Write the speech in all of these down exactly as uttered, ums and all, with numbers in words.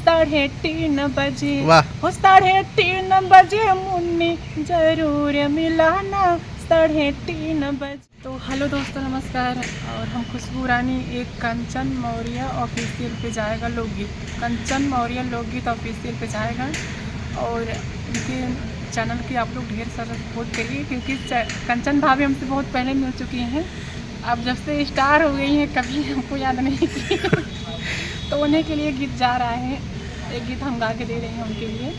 साढ़े तीन बजे। वाह। हो साढ़े तीन बजे मुन्नी जरूर मिलाना, साढ़े तीन बजे। तो हेलो दोस्तों, नमस्कार। और हम खुशबू रानी, एक कंचन मौर्य ऑफिशियल पे जाएगा लोकगीत, कंचन मौर्य लोकगीत ऑफिशियल पे जाएगा। और इनके चैनल की आप लोग ढेर सारा सपोर्ट करिए, क्योंकि च-, कंचन भाभी हमसे बहुत पहले मिल चुकी हैं। अब जब से स्टार हो गई हैं, कभी हमको याद नहीं की। तो उन्हीं के लिए गीत जा रहा है, एक गीत हम गा के दे रहे हैं उनके लिए।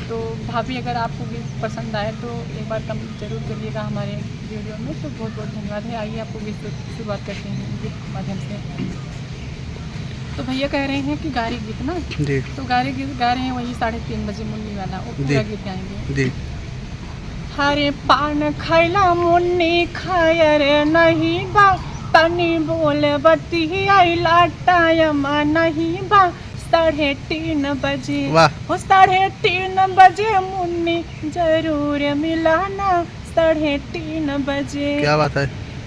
तो भाभी, अगर आपको गीत पसंद आए तो एक बार कमेंट जरूर करिएगा हमारे वीडियो में। तो बहुत बहुत धन्यवाद है। आइए, आपको गीत से शुरुआत करते हैं, गीत के माध्यम से। तो भैया कह रहे हैं कि गारी गीत ना, जी। तो गारी गीत गा रहे हैं, वही साढ़े तीन बजे मुन्नी वाला, वो जी। पूरा गीत गाएंगे। जी। हरे पान खैला मुन्नी, खायर नहीं बा, तनी बोल बतियाइला, टाइम नहीं बा, साढ़े तीन बजे। वाह। हो साढ़े तीन बजे मुन्नी जरूर मिलाना, साढ़े तीन बजे। क्या बात है।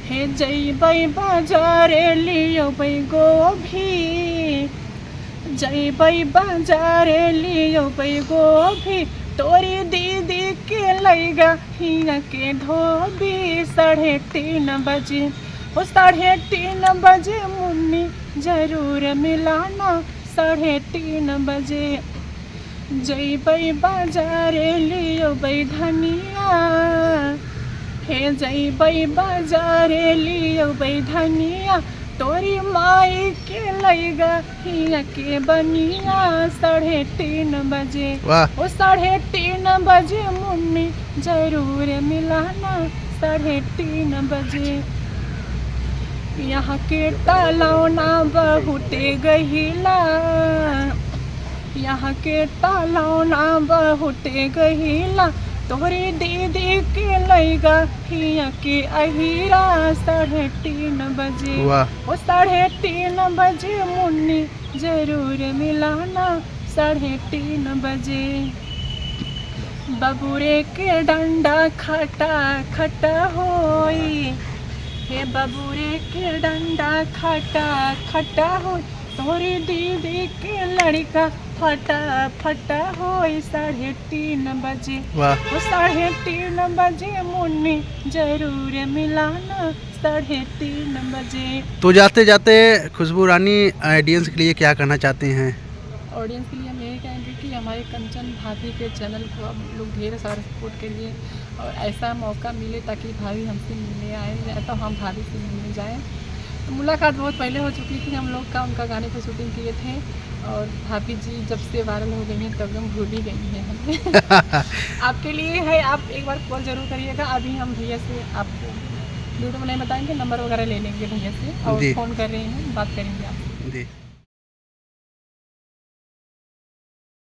हे जइबै बाजारे लियबै गोभी, जइबै बाजारे लियबै गोभी, तोरी दीदी के लैगा हिया के धोबी, साढ़े तीन बजे। हो साढ़े तीन बजे मुन्नी जरूर मिलाना, साढ़े तीन बजे। जइबै बाजारे लियबै धनिया, हे जइबै बाजारे लियबै धनिया, तोरी माई के लैगा हिया के बनिया, साढ़े तीन बजे। वाह। ओ साढ़े तीन बजे मुन्नी जरूर मिलाना, साढ़े तीन बजे। यहाँ के तलौना बहुते गहिला, यहाँ के तलौना बहुते गहिला, तोहरी दीदी के लैगा हिया के अहिरा, साढ़े तीन बजे। वाह। ओ साढ़े तीन बजे मुन्नी जरूर मिलाना, साढ़े तीन बजे। बबुरे के डंडा खटा खटा होई, हे बबुरे के डंडा खटा खटा होई, तोरी दीदी के लड़का फटा फटा होई, साढ़े तीन बजे। वाह। ओ साढ़े तीन बजे मुन्नी जरूर मिलाना, साढ़े तीन बजे। तो जाते जाते खुशबू रानी, ऑडियंस के लिए क्या कहना चाहते हैं? ऑडियंस के लिए हम यही कहेंगे कि हमारे कंचन भाभी के चैनल को आप लोग ढेर सारा सपोर्ट करिए और ऐसा मौका मिले ताकि भाभी हमसे मिलने आए या तो हम भाभी से मिलने जाएं। तो मुलाकात बहुत पहले हो चुकी थी हम लोग का, उनका गाने पे शूटिंग किए थे और भाभी जी जब से वायरल हो गई हैं तब हम भूल ही गई हैं हमें। आपके लिए है, आप एक बार कॉल जरूर करिएगा। अभी हम भैया से आपको वीडियो में नहीं बताएंगे, नंबर वगैरह ले लेंगे भैया से और जी। फ़ोन कर रहे हैं, बात करेंगे आपसे। जी।